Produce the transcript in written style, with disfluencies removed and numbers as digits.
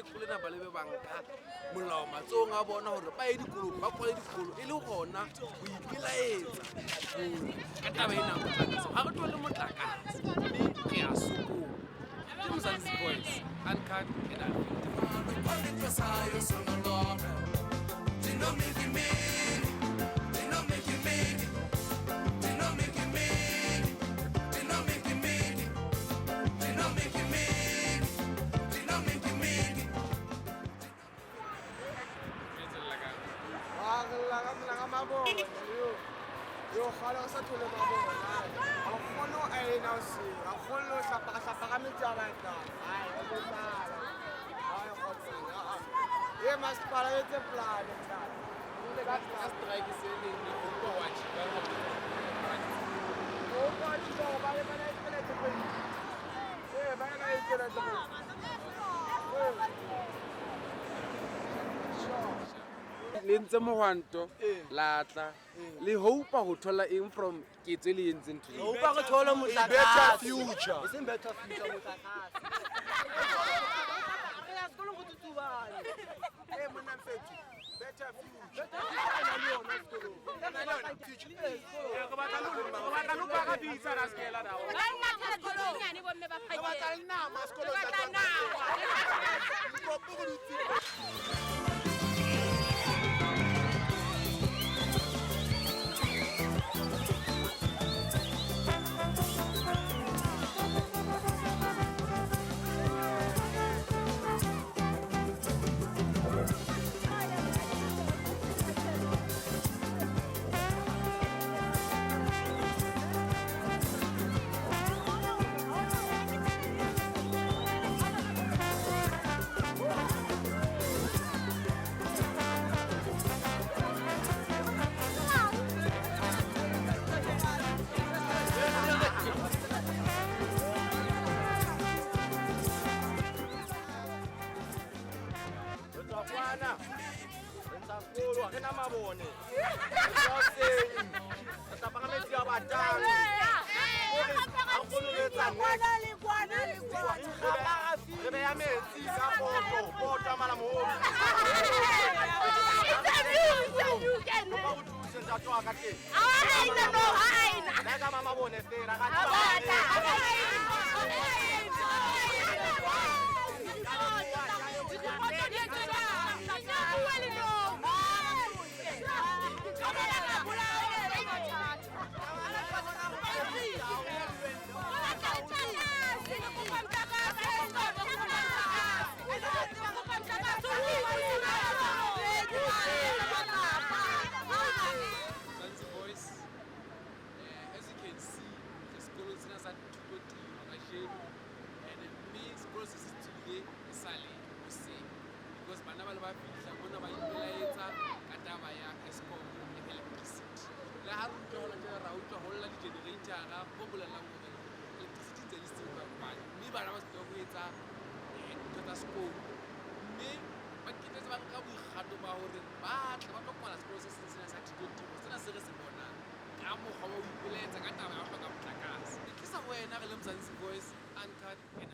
Kajeko lena ba lebe ba nka molao matsohong a bona hore ba ye dikolong, ba kwale dikolo e le hona ho ipelaetsa hore ka taba ena ya motlakase ga re thole motlakase mme re a sokola. Ke Mzansi Voice, uncut and unfiltered. Re lla ka mabone yo. Yo kgale re sa thole mabone. Ha o kgone ho aena hoseng, ha o kgone ho hlapa, re hlapa ka metsi a batang. Ai, re botlala. Ai, kgotsong, ah. E masepala o etse plan, ntate. Ka strike se leng le hopa wa tjhipa O ka tjhipa hore ba ba na tjhelete kgwedi. Ee, ba na tjhelete kgwedi. Ee. Sure. Le ntse mohwanto la tla le hopa ho thola eng from ketso e le entseng today? Hopa re thole motlakase. Better future. E seng better future, motlakase. Re ya sekolong go tutubane. Eh, monna Mfethu, better future. Ba nna tjhelete e nyane bomme ba Re batla phakele. le nama sekolong Re batla sa nama. Nkopo go dutse. Re tswa kwana, re ntsa sekolo, ha re na mabone. Re tswa hoseng, re hlapa ka metsi a batang. Ha re kgone ho etsa niks. Re beha metsi ka poto, poto ya malamohodu. Interview, interview, Ken. Kopa o thuse ntate wa ka teng. Aina, no, aina. Le ha e ka ba mabone fela, ra Batla, tseba. Mzansi Voice, as you can see, re sekolong sena sa thuto tiro kajeno and mme sekolo se se tswile e sale hoseng because bana ba le ba fihla mona ba ipelaetsa ka taba ya Eskom le electricity. Le ha re utlwa ho latela ra utlwa ho lla di-generator-a bo bolelang hore electricity ntse le siyo maobane, mme bana ba sitwa ho etsa ntho tsa sekolo, mme ba qetetse ba nka boikgato ba hore ba tle ba tlo kwala sekolo se seng sena sa thuto tiro sena se re se bonang ka mokgwa wa ho ipelaetsa ka taba ya ho hloka motlakase. Re tlisa ho wena re le Mzansi Voice, uncut and